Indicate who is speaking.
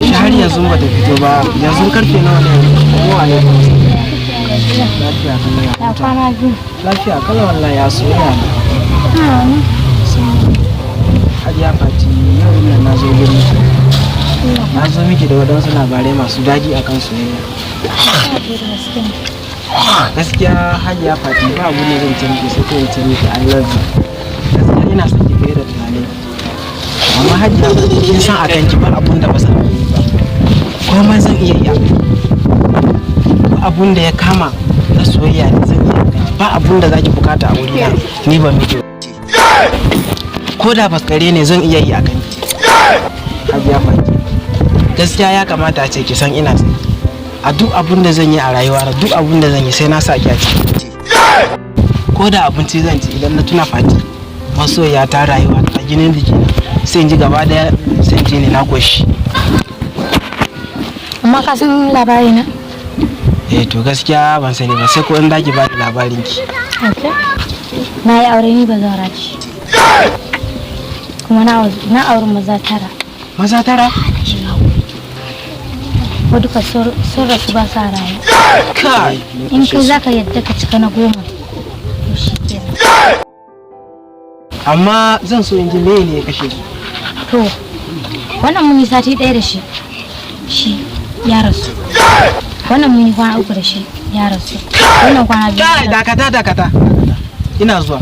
Speaker 1: Shi har yanzu ba ta fito ba. Yanzu karfe nawa ne? Ko alaikum. Lafiya kalau, ya
Speaker 2: Ya
Speaker 1: huta?
Speaker 2: kwana biyu.
Speaker 1: Lafiya kalau wallahi, ya soyayya ne? Hajiya Fati, yau ina na zo gurin ki. Na zo miki da waɗansu labarai masu daɗi akan soyayya. Gaskiya Hajiya Fati, ba abu ne zan ce miki sai ko in ce miki I love you. Gaskiya ina son ki fiye da tunanin. Amma Hajiya Fati, kin san akan ki ba abun da ba zan iya yi ba. Komai zan iya yi akan ki. Duk abun da ya kama na soyayya ne zan iya akan ki. Ba abun da zaki bukata a wurina ni ban miki ba. Ko da faskare ne zan iya yi akan ki. Hajiya Fati, gaskiya ya kamata a ce ki san ina son ki. A duk abun da zan yi a rayuwa na, duk abun da zan yi sai na sa ki a ciki. Ko da abinci zan ci, idan na tuna Fati masoyiya ta, rayuwa ta, ginin jiki, sai in ji gaba daya sai in ji ni na koshi.
Speaker 2: Amma ka san labari na?
Speaker 1: Eh to, gaskiya ban sani ba, sai ko in daki ba labarin ki.
Speaker 2: Okay. Na yi aure, ni bazawara ce. Kuma na auri maza tara.
Speaker 1: Maza tara?
Speaker 2: Ko duka sun rasu, ba sa raye.
Speaker 1: Kai!
Speaker 2: In kai za ka yadda ka cika na 10, to shi kenan.
Speaker 1: Amma zan so in ji me ne ya kashe su.
Speaker 2: To, wannan mun yi sati 1 da shi, shi ya rasu. Wannan mun yi kwana 3 da shi, ya rasu. Wannan kwana 2
Speaker 1: Kai!
Speaker 2: ya rasu.
Speaker 1: Dakata, dakata, ina zuwa.